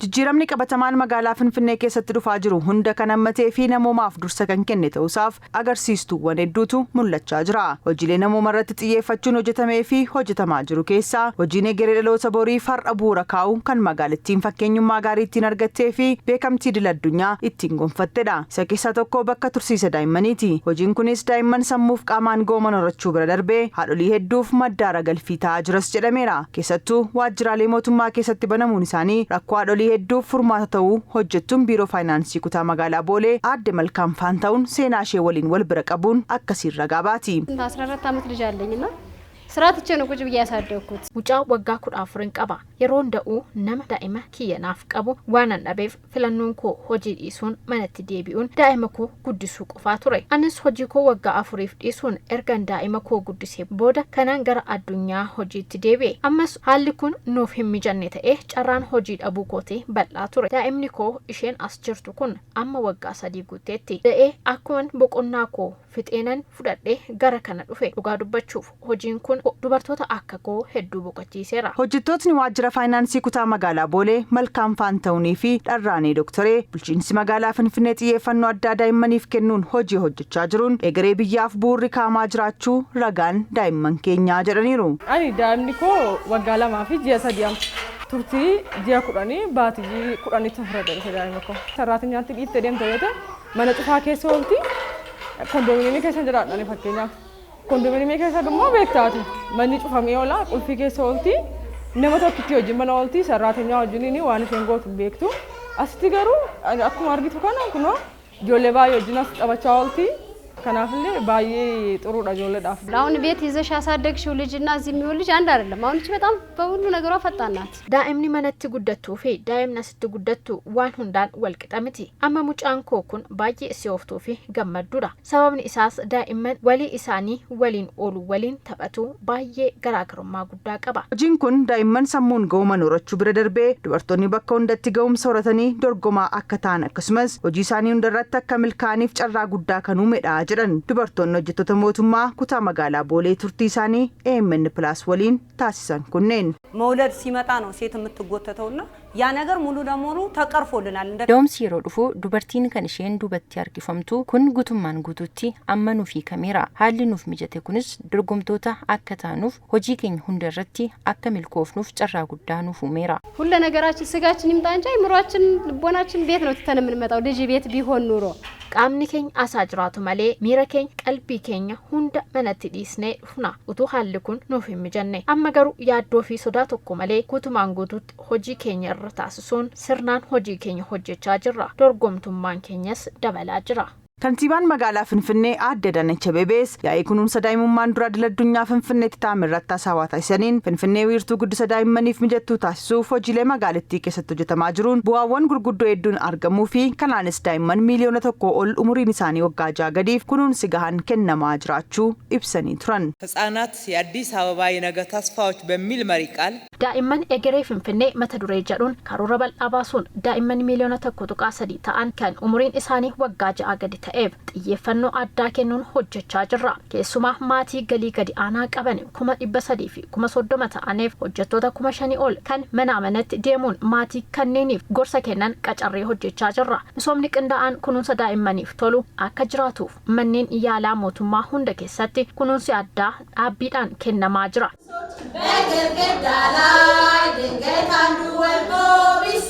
Jijjiiramni qabatamaan magaalaa Finfinnee keessatti dhufaa jiru hunda kan hammatee fi namoomaaf dursa kan kenne ta'uusaaf agarsiistuuwwan hedduutu mul'achaa jira. Hojiilee namooma irratti xiyyeeffachuun hojjetamee fi hojjetamaa jiru keessaa hojiin egeree dhaloota boriif har'a bu'uura kaa'u kan magaalittiin fakkeenyummaa gaarii ittiin argattee fi beekamtii idil addunyaa ittiin gonfattedha. Isa keessaa tokko bakka tursiisa daa'immaniiti. Hojiin kunis daa'imman sammuuf qaamaan ga'ooman horachuu bira darbee haadholii hedduuf madda aara galfii ta'aa jiras jedhameera. Keessattuu waajjiraalee mootummaa keessatti banamuun isaanii rakkoo haadholii hedduuf furmaata ta'uu hojjettuun biiroo faayinaansii kutaa magaalaa Boolee aadde Malkaam Faantahuun seenaa ishee waliin wal bira qabuun akkasiin ragaa baati. 14 ዓመት ልጅ አለኝ እና ስራ ትቼ ነው ቁጭ ብዬ ያሳደግኩት። Mucaa waggaa 14n qaba. Yeroon da'uu nama daa'ima kiyya naaf qabu waanan dhabeef filannoon koo hojii dhiisuun manatti deebi'uun daa'ima koo guddisuu qofaa ture. Anis hojii koo waggaa 4f dhiisuun ergan daa'ima koo guddisee booda kanaan gara addunyaa hojiitti deebi'e. Ammas haalli kun nuuf hin mijanne ta'ee carraan hojii dhabuu kootii bal'aa ture. Daa'imni koo isheen as jirtu kun amma waggaa 3 guutteetti. Da'ee akkuman boqonnaa koo fixeenan fudhadhee gara kana dhufe. Dhugaa dubbachuuf hojiin kun dubartoota akka koo hedduu boqochiiseera. Hojjettootni waajjira faayinaansii kutaa magaalaa Boolee Malkaam Faantahunii fi Dharraanee Doktoree bulchiinsi magaalaa Finfinnee xiyyeeffannoo addaa daa'immaniif kennuun hojii hojjechaa jiruun egeree biyyaaf bu'uurri kaa'amaa jiraachuu ragaan daa'imman keenyaa jedhaniiru. Ani daa'imni koo waggaa 2 fi ji'a 3 amma. Turtii ji'a 10 baatii 10tti fudhate dhufe daa'ima koo. Saraatinyaatti dhiittee deemte yoo ta'e mana cufaa keessa oolti. Kondominiyeemii keessa jiraadhaan fakkeenyaaf. Kondominiyeemii keessa immoo beektaati. Manni cufamee oola, qulfii keessa oolti. Nama tokkitti wajjin mana oolti, saraatinyaa wajjiniin waan isheen gootu beektu. Asitti garuu akkuma argitu kana kunoo ijoollee baay'ee wajjin as taphachaa oolti. Kanaafillee baay'ee xuruudha ijoolleedhaaf. አሁን ቤት ይዘሽ ያሳደግሽው ልጅ እና እዚህ የሚውል ልጅ አንድ አይደለም። አሁን እቺ በጣም በሁሉ ነገሯ ፈጣን ናት። Daa'imni manatti guddattuu fi daa'imni asitti guddattu waan hundaan wal qixa miti. Amma mucaan koo kun baay'ee si'ooftuu fi gammadduudha. Sababni isaas daa'imman walii isaanii waliin oolu, waliin taphatu, baay'ee garaagarummaa guddaa qaba. Hojiin kun daa'imman sammuun ga'ooman horachuu bira darbee dubartoonni bakka hundatti ga'umsa horatanii dorgomaa akka ta'an akkasumas hojii isaanii hundarratti akka milkaa'aniif carraa guddaa kan uumedha jedhan dubartoonni hojjettoota mootummaa kutaa magaalaa Boolee turtii isaanii AMN Plus waliin taasisan kunneen. መውለድ ሲመጣ ነው ሴት የምትጎተተውና ያ ነገር ሙሉ ለሙሉ ተቀርፎልናል። እንደ Da'umsi yeroo dhufu dubartiin kan isheen duubatti harkifamtu kun guutummaan guutuutti amma nuuf hiikameera. Haalli nuuf mijate kunis dorgomtoota akka taanuuf, hojii keenya hunda irratti akka milkoofnuuf carraa guddaa nuuf uumeera. ሁለ ነገራችን ስጋችን ይምጣ እንጂ አይምሯችን፣ ልቦናችን ቤት ነው ትተን የምንመጣው ልጅ ቤት ቢሆን ኑሮ። Qaamni keenya asaa jiraatu malee miira keenya, qalbii keenya hunda manatti dhiisnee dhufna utuu haalli kun nuuf hin mijanne. Amma garuu yaaddoo fi sodaa tokko malee guutumaan guutuutti hojii keenya irra taasisuun sirnaan hojii keenya hojjechaa jirra. Dorgomtummaan keenyas dabalaa jira. Kantiibaan magaalaa Finfinnee aadde Adaanech Abeebees yaa'ii kunuunsa daa'imummaan dura idil addunyaa Finfinneetti taa'ame irratti haasawaa taasisaniin Finfinnee wiirtuu guddisa daa'immaniif mijattuu taasisuuf hojiilee magaalattii keessatti hojjetamaa jiruun bu'aawwan gurguddoo hedduun argamuu fi kanaanis daa'imman miiliyoona 1 ol umuriin isaanii waggaa 6 gadiif kunuunsi gahaan kennamaa jiraachuu ibsanii turan. ህጻናት የአዲስ አበባ የነገ ተስፋዎች በሚል መሪ ቃል "Daa'imman egeree Finfinnee" mata duree jedhuun karoora bal'aa baasuun daa'imman miiliyoona 1.3 ta'an kan umuriin isaanii waggaa 6 gadi ta'eef xiyyeeffannoo addaa kennuun hojjechaa jirra. Keessumaa maatii galii gadi aanaa qaban 330,000 ta'aniif hojjettoota 5,000 ol kan manaa manatti deemuun maatii kanneeniif gorsa kennan qacarree hojjechaa jirra. Misoomni qindaa'aan kunuunsa daa'immaniif tolu akka jiraatuuf manneen yaalaa mootummaa hunda keessatti kunuunsi addaa dhaabbiidhaan kennamaa jira. በግድግዳ ላይ ድንገት አንዱ ወድቆ ቢሰ